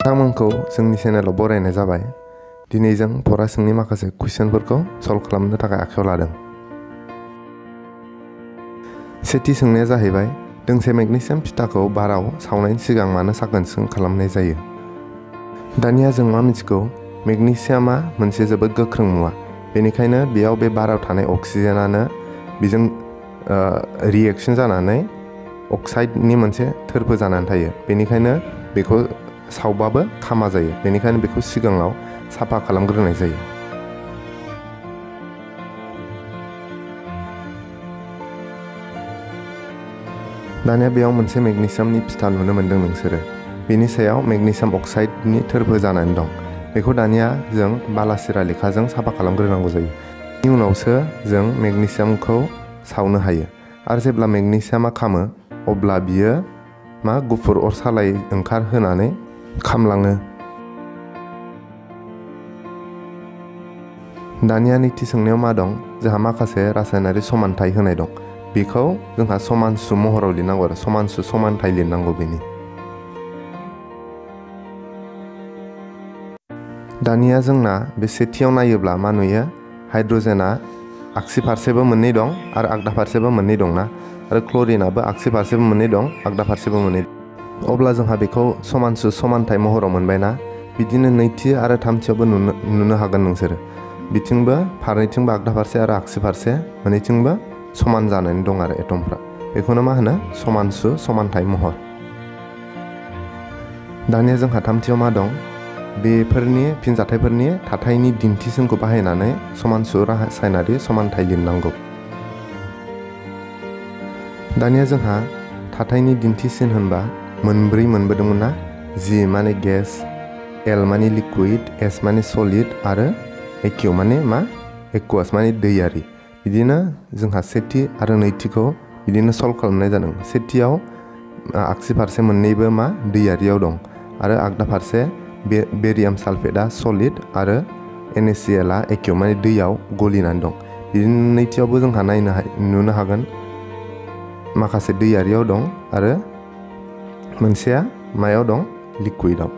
नोंथांमोनखौ जोंनि चेनेलाव बरायनाय जाबाय। दिनै जों फरायसंनि माखासे कुइसनफोरखौ सल्व खालामनो थाखाय आखायाव लादों। सेथि सोंनाया जाहैबाय दोंसे मेग्नेसियाम फिथाखौ बाराव सावनायनि सिगां मानो साखोन-सिखोन खालामनाय जायो? दानिया जों मा मिथिगौ, मेग्नेसियामा मोनसे जोबोद गोख्रों मुवा। बेनिखायनो बेयाव बे बाराव थानाय अक्सिजेनानो बेजों रिएक्शन जानानै अक्साइडनि मोनसे थोरफो जानानै थायो। बेनिखायनो बेखौ सावबाबो खामा जायो। बेनिखायनो बेखौ सिगाङाव साफा खालामग्रोनाय जायो। दानिया बेयाव मोनसे मेग्नेसियामनि फिथा नुनो मोन्दों नोंसोरो। बेनि सायाव मेग्नेसियाम अक्साइडनि थोरफो जानानै दं। बेखौ दानिया जों बालासिरा लेखाजों साफा खालामग्रोनांगौ जायो। बेनि उनावसो जों मेग्नेसियामखौ सावनो हायो। आरो जेब्ला मेग्नेसियामा खामो अब्ला बियो गुफुर अर सालाय ओंखारहोनानै खामलाङो। दानिया नैथि सोंनायाव मा दं? जोंहा माखासे रासायनारि समानथाय होनाय दं। बेखौ जोंहा समानसु महराव लिरनांगौ आरो समानसु समानथाय लिरनांगौ बेनि। दानिया जोंना बे सेथियाव नायोब्ला मा नुयो? हाइड्रजेना आगसि फारसेबो मोननै दं आरो आगदा फारसेबो मोननै दंना, आरो क्ल'रिनाबो आगसि फारसेबो मोननै दं, आगदा फारसेबो मोननै दं। अब्ला जोंहा बेखौ समानसु समानथाय महराव मोनबायना। बिदिनो नैथि आरो थामथियावबो नुनो हागोन नोंसोरो। बिथिंबो फारनैथिंबो आगदा फारसे आरो आगसि फारसे मोननैथिंबो समान जानानै दं आरो एटमफ्रा। बेखौनो मा होनो? समानसु समानथाय महर। दानिया जोंहा थामथियाव मा दं? बेफोरनि फिनजाथायफोरनि थाथायनि दिन्थिसिनखौ बाहायनानै समानसु रासायनारि समानथाय लिरनांगौ। दानिया जोंहा थाथायनि दिन्थिसिन होनबा मोनब्रै मोनबोदोंमोन ना? G माने गेस, L माने लिक्विड, S माने सलिड आरो AQ माने एक्वास माने दैयारि। बिदिनो जोंहा सेथि आरो नैथिखौ बिदिनो सल्भ खालामनाय जादों। सेथियाव आगसि फारसे मोननैबो दैयारियाव दं, आरो आगदा फारसे बेरियाम सालफेटआ सलिड आरो NaClआ AQ माने दैयाव गलिनानै दं। बिदिनो नैथियावबो जोंहा नुनो हागोन माखासे दैयारियाव दं आरो मोनसेया मायाव दं? लिक्विडआव।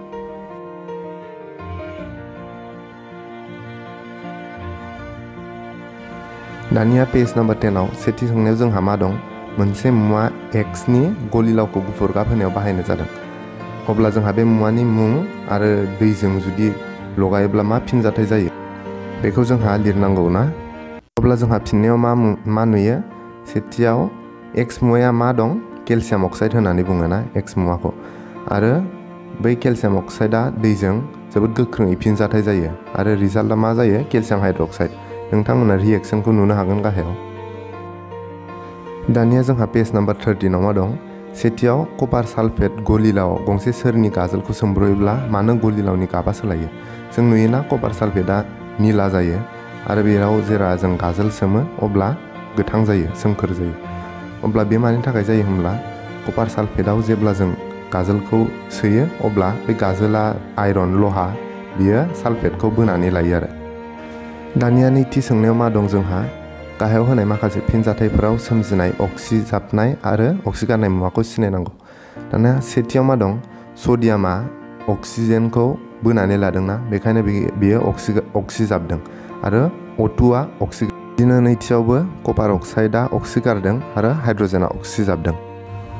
दानिया पेज नम्बर 10आव सेथि सोंनायाव जोंहा मा दं? मोनसे मुवा Xनि गलिलावखौ गुफुर गाब होनायाव बाहायनाय जादों। अब्ला जोंहा बे मुवानि मुं आरो दैजों जुदि लगायोब्ला मा फिनजाथाय जायो बेखौ जोंहा लिरनांगौ ना। अब्ला जोंहा फिननायाव मा नुयो? सेथियाव X मुवाया मा दं? केलसियाम अक्साइड होननानै बुङो ना X मुवाखौ। आरो बै केलसियाम अक्साइडआ दैजों जोबोद गोख्रोङै फिनजाथाय जायो, आरो रिजाल्टआ मा जायो? केलसियाम हाइड्रक्साइड। नोंथांमोना रिएक्शनखौ नुनो हागोन गाहायाव। दानिया जोंहा पेज नम्बर 13आव मा दं? सेथियाव कपार सालफेट गलिलाव गंसे सोरनि गाजोलखौ सोमब्रयोब्ला मानो गलिलावनि गाबा सोलायो? जों नुयोना कपार सालफेटआ निला जायो, आरो बेयाव जेरा जों गाजोल सोमो अब्ला गोथां जायो, सोमखोर जायो। अब्ला बे मानि थाखाय जायो होनब्ला कपार सालफेटआव जेब्ला जों गाजोलखौ सोयो अब्ला बे गाजोला आयरन लहा, बियो सालफेटखौ बोनानै लायो आरो। दानिया नैथि सोंनायाव मा दं जोंहा? गाहायाव होनाय माखासे फिनजाथायफोराव सोमजिनाय अक्सिजाबनाय आरो अक्सिगारनाय मुवाखौ सिनायनांगौ। दानिया सेथियाव मा दं? सडियामा अक्सिजेनखौ बोनानै लादोंना, बेखायनो बेयो अक्सिजाबदों, आरो O2आ अक्सिगारदों। बिदिनो नैथियावबो कपार अक्साइडआ अक्सिगारदों आरो हाइड्रजेना अक्सिजाबदों।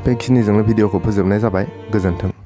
बेखिनिजोंनो भिडिअखौ फोजोबनाय जाबाय। गोजोन्थों।